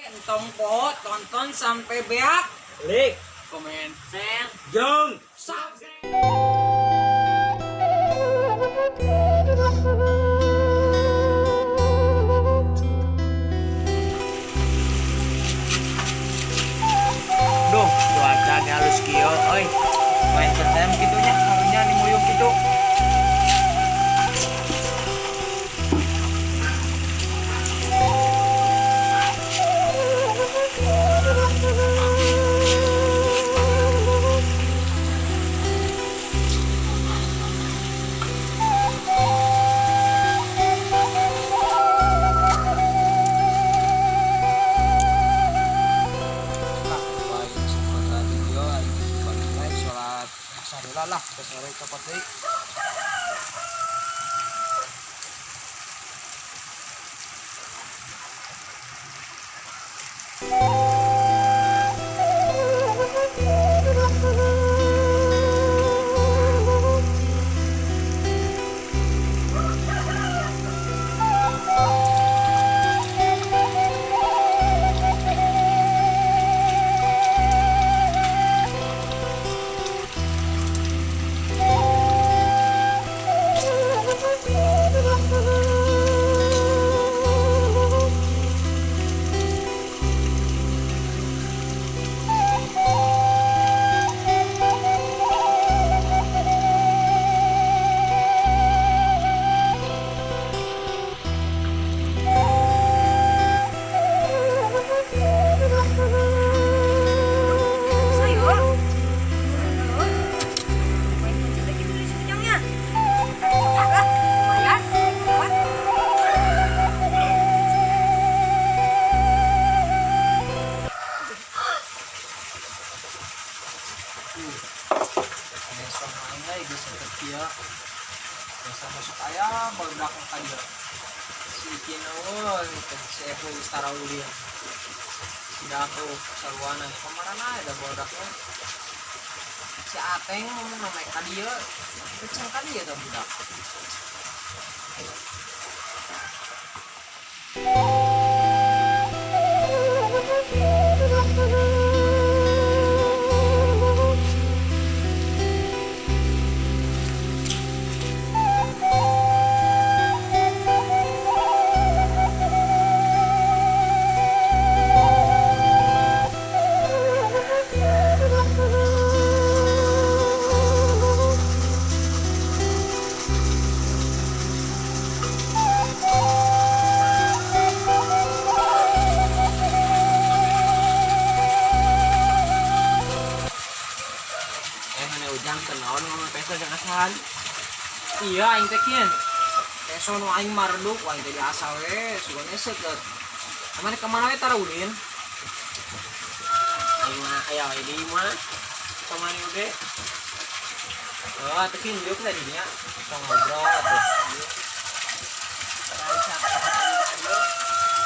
Entong poho tonton sampai beak. Like, komen, share, jeung subscribe. Duh, cuaca halus kieu euy. Main kerjaan kitu nya, karunya nimuyuk kitu. Sholat asar lah, sore copot deui. Sayur. Main pencet lagi dulu si Ujangnya. Ah, lumayan. Dapat. Besok main lagi geus sempet kieu. Biasa masuk ayam baru ka dieu. Si Ikin eueuh si Epo geus taraulin. Si Datu saruana kamarana da barudak. Si Ateng ngomong naik ka dieu. Keceng ka dieu tah budak. Mana Ujang teu naon ngomong peso jeung asahan. Iya aing teh kieu. Peso nu aing marduk aing teh diasa we, sugan seukeut. Kamana kamana we taraulin? Aing mah aya we di imah. Kamari oge. Oh, teh kieu diuk tadi nya. Sok ngobrol atuh.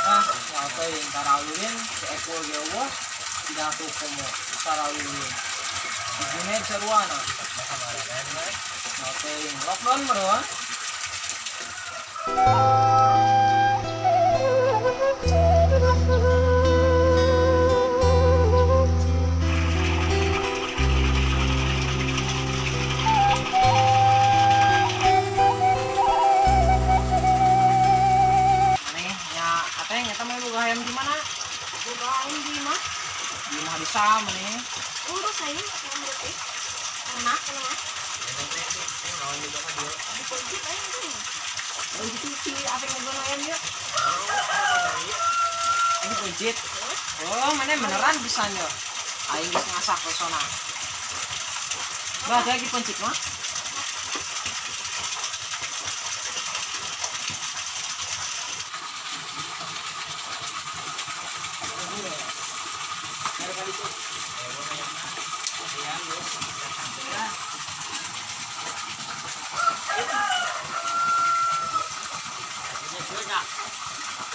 Ah, apa yang taraulin si Eko ge eueuh, si Datu komo taraulin. Si Junet saruana. Nah, teuing lockdown meureun. Aneh, nya ateng eta mah boga hayam di mana? Boga aing di imah. Di imah di sama nih. Urus aing yang berarti. Enak, enak. Naon juga ka dieu. Di pencet aing tuh. Oh gitu si ateng boga hayam ya. Ini pencit. Oh, mana beneran bisanya. Aing geus ngasak pesona. Bah, lagi pencit mah.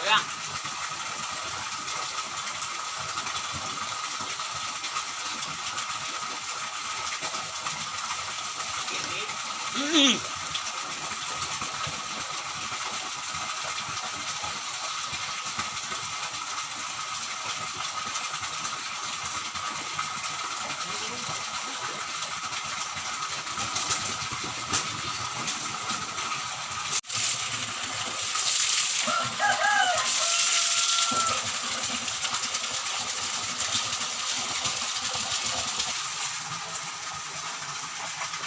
Goyang.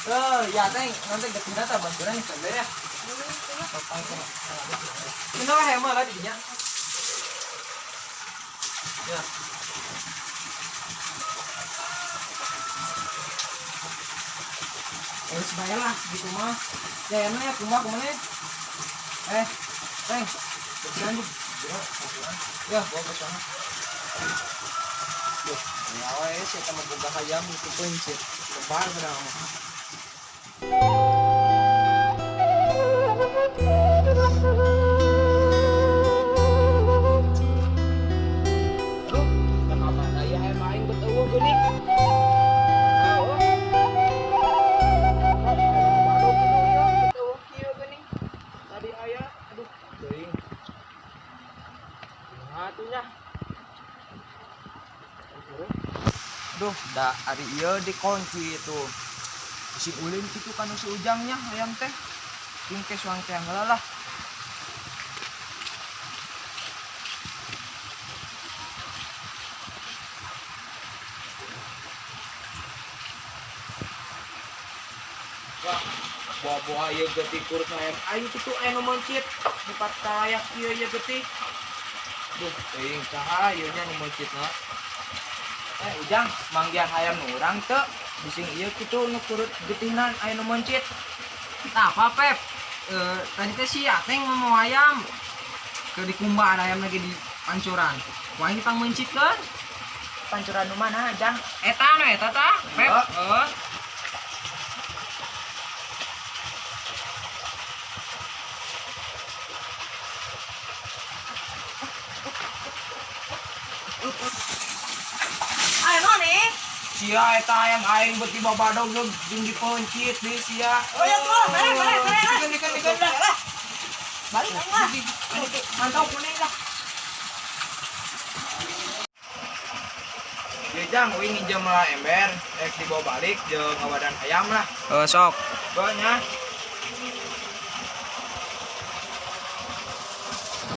Eh, ya teh nanti getihna tah bantuan geus ya. Kenapa hayam lah di dinya? Ya. Eh, sebaya lah gitu mah. Ya, ya, ya, kumaha kumaha. Eh, Teng. Bersihan juga. Ya, bawa ke sana. Duh, ya we sih eta mah boga hayam itu pencet. Lebar bener mah. Aduh, kenapa aya hayam aing bet eueuh geuning. Ah, oh. Baru kieu ya, bet eueuh kieu geuning. Tadi aya, aduh, teuing. Kumaha atuh nya? Duh, da ari ieu dikunci itu. Bisi ulin kitu kanu si Ujangnya hayam teh. Jeung ke suang teh heula lah. Wah, buah-buah ieu getih kurus hayam aing kitu aya nu meuncit. Nu patayak ieu ieu getih. Duh, teuing saha ieu nya nu meuncitna. Eh, Ujang, manggihan hayam nu urang teu? Bising ieu kitu nu kurut getihna aya nu meuncit. Nah, apa Pep? Eh, tadi teh si Ateng mau ayam. Ke dikumbaan ayam lagi di pancuran. Wah, ini pang mencitkeun. Pancuran nu mana, Jang? Eta nu eta tah, Pep. Heeh. Heeh. Ayo naon nih? Sia eta ayam aing beuti babadog jeung dipeuncit deui sia. Oh ya tuh, mere mere mere. Dikeun dikeun dikeun lah. Balik aing lah. Mantap kuning lah. Ya Jang, uing nginjem lah ember, rek dibawa balik jeung ngawadan ayam lah. Eh, sok. Banyak.